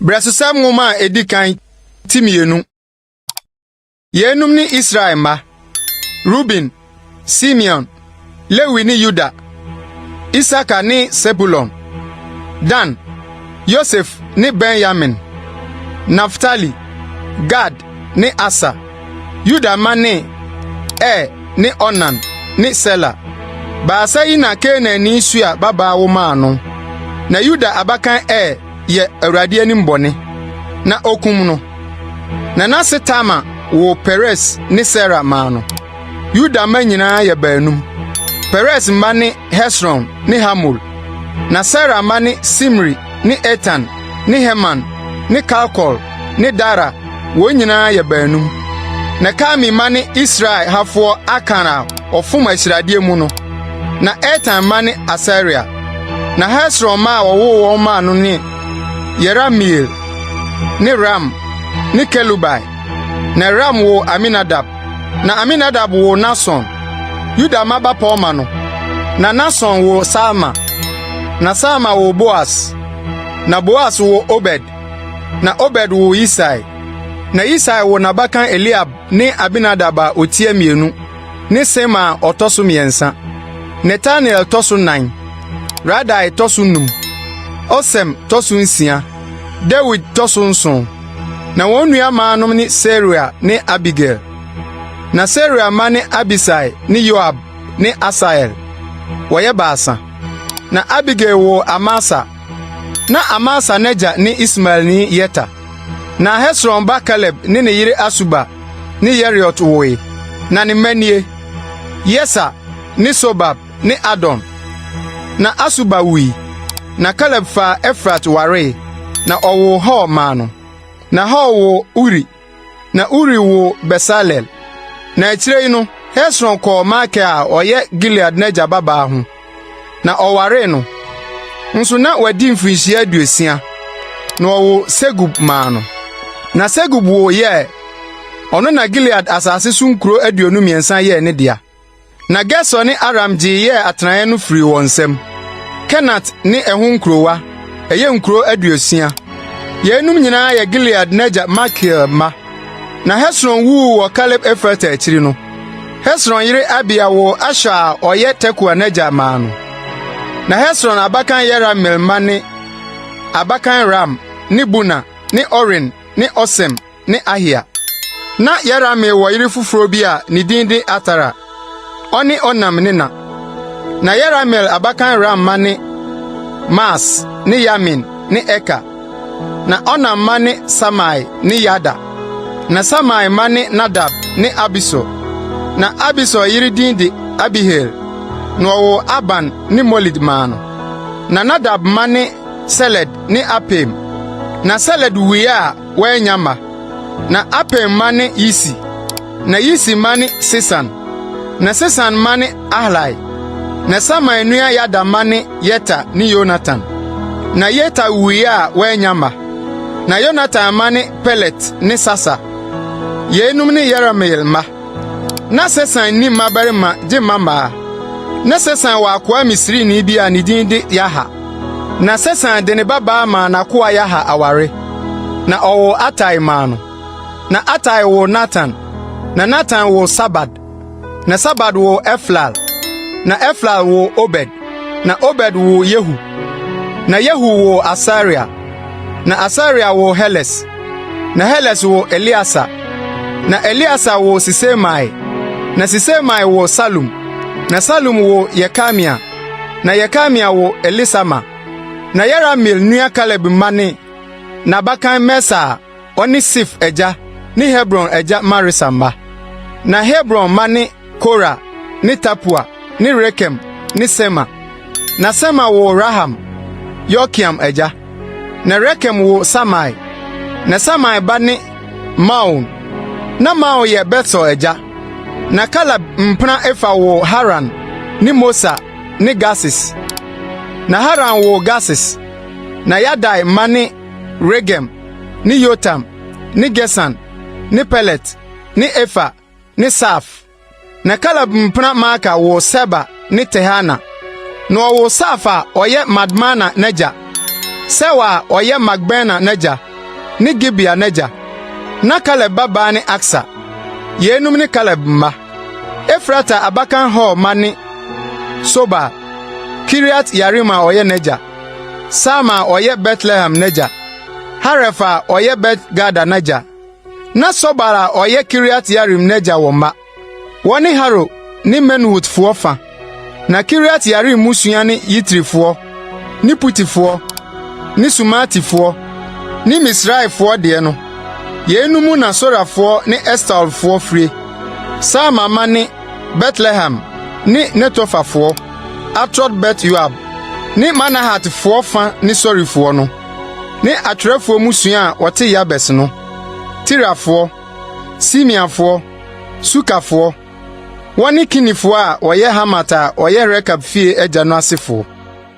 Brɛsosɛm Nwoma a edi kan ti mienu. Yeinom ne Israel mma: Ruben, Simeon, Lewi ne Yuda, Isakar ne Sebulon, Dan, Yosef ne Benyamin, Naftali, Gad ne Aser. Yuda mma ne Er ne Onan ne Sela. Baasa yi na Kanaanni Sua babaa wo maa no. Na Yuda abakan Er yɛ Awurade anim bɔne, na okum no. Na n'ase Tamar woo Peres ne Sera maa no. Yuda mma nyinaa yɛ baanum. Peres mma ne Hesron ne Hamul. Na Sera mma ne Simri ne Etan ne Heman ne Kalkol ne Dara, wɔn nyinaa yɛ baanum. Na Karmi mma ne Israel hafoɔ Akan a ɔfom ahyiradeɛ mu no. Na Etan mma ne Asaria. Na Hesron mma a wɔwoo wɔn maa no ne Yerahmeel ne Ram ne Kelubai. Na Ram woo Aminadab. Na Aminadab woo Nahson, Yuda mma bapɔmma no. Na Nahson woo Salma. Na Salma woo Boas. Na Boas woo Obed. Na Obed woo Yisai. Na Yisai woo n'abakan Eliab ne Abinadab a otia mienu ne Sema a ɔtɔ so mmiɛnsa. Netanel tɔ so nan, Radai tɔ so num, Osem tɔ so nsia, Dawid tɔ so nson. Na wɔn nuammaanom ne Seruia ne Abigail. Na Seruia mma ne Abisai ne Yoab ne Asael. Wɔyɛ baasa. Na Abigail woo Amasa. Na Amasa n'agya ne Ismaelni Yeter. Na Hesron ba Kaleb ne ne yere Asuba ne Yeriot woe. Na ne mma nie: Yeser ne Sobab ne Ardon. Na Asuba wui. Na Kaleb faa Efrat waree, na ɔwoo Hur maa no. Na Hur woo Uri, na Uri woo Besaleel. Na akyiri yi no, Hesron kɔɔ Makir a ɔyɛ Gilead n'agya babaa ho, na ɔwaree no. Nso na wadi mfirihyia aduosia, na ɔwoo Segub maa no. Na Segub woo Yair. Ɔno na Gilead asase so nkurow 23 yɛɛ ne dea. Na Gesur ne Aram gyee Yair atenae no firii wɔn nsam. Kenat ne ɛho nkurowa, ɛyɛ nkurow 60. Yeinom nyinaa yɛ Gilead n'agya Makir mma. Na Hesron wuu wɔ Kaleb Efrata akyiri no, Hesron yere Abia woo Ashur a ɔyɛ Tekoa n'agya maa no. Na Hesron abakan Yerahmeel mma ne abakan Ram ne Buna ne Oren ne Osem ne Ahia. Na Yerahmeel wɔ yere foforo bi a ne din de Atara. Ɔne Onam ne na. Na Yerahmeel abakan Ram mma ne Maas ne Yamin ne Eker. Na Onam mma ne Samai ne Yada. Na Samai mma ne Nadab ne Abisur. Na Abisur yere din de Abihail, na ɔwoo Ahban ne Molid maa no. Na Nadab mma ne Seled ne Apaim. Na Seled wui a wannya mma. Na Apaim mma ne Yisi. Na Yisi mma ne Sesan. Na Sesan mma ne Ahlai. Na Samai nua Yada mma ne Yeter ne Yonatan. Na Yeter wui a wannya mma. Na Yonatan mma ne Pelet ne Sasa. Yeinom ne Yerahmeel mma. Na Sesan nni mmabarima gye mmammaa. Na Sesan wɔ akoa Misrini bi a ne din de Yarha. Na Sesan de ne babaa maa n'akoa Yarha aware, na ɔwoo Atai maa no. Na Atai woo Natan, na Natan woo Sabad, na Sabad woo Eflal, na Eflal woo Obed, na Obed woo Yehu, na Yehu woo Asaria, na Asaria woo Heles, na Heles woo Eleasa, na Eleasa woo Sisemai, na Sisemai woo Salum, na Salum woo Yekamia, na Yekamia woo Elisama. Na Yerahmeel nua Kaleb mma ne n'abakan Mesa a ɔne Sif agya ne Hebron agya Maresa mma. Na Hebron mma ne Kora ne Tapua ne Rekem ne Sema. Na Sema woo Raham, Yorkeam agya. Na Rekem woo Samai. Na Samai ba ne Maon. Na Maon yɛ Bet-Sur agya. Na Kaleb mpena Efa woo Haran ne Mosa ne Gases. Na Haran woo Gases. Na Yadai mma ne Regem ne Yotam ne Gesan ne Pelet ne Efa ne Saaf. Na Kaleb mpena Maaka woo Seba ne Tirhana. Na ɔwoo Saaf a ɔyɛ Madmana n'agya, Sewa a ɔyɛ Makbena n'agya. ne Gibea n'agya. Na Kaleb babaa ne Aksa. Yeinom ne Kaleb mma. Efrata abakan Hur mma ne Sobal, Kiriat-Yearim a ɔyɛ n'agya, Sama a ɔyɛ Betlehem n'agya, Haref a ɔyɛ Bet-Gader n'agya. Na Sobal a ɔyɛ Kiriat-Yearim n'agya wɔ mma. Wɔne Haro ne Menuhotfoɔ fa. Na Kiriat-Yearim mmusua ne Yitrifoɔ, ne Putifoɔ, ne Sumatifoɔ, ne Misraifoɔ deɛ no. Yeinom mu na Sorafoɔ ne Estaolfoɔ fire. Salma mma ne Betlehem ne Netofafoɔ, Atrot-Bet-Yoab, ne Manahatfoɔ fa ne Sorifoɔ no, ne atwerɛfoɔ mmusua a wɔte Yabes no, Tirafoɔ, Simeafoɔ, Sukafoɔ, wɔne Kinifoɔ a wɔyɛ Hamat a ɔyɛ Rekab fie agya no asefoɔ.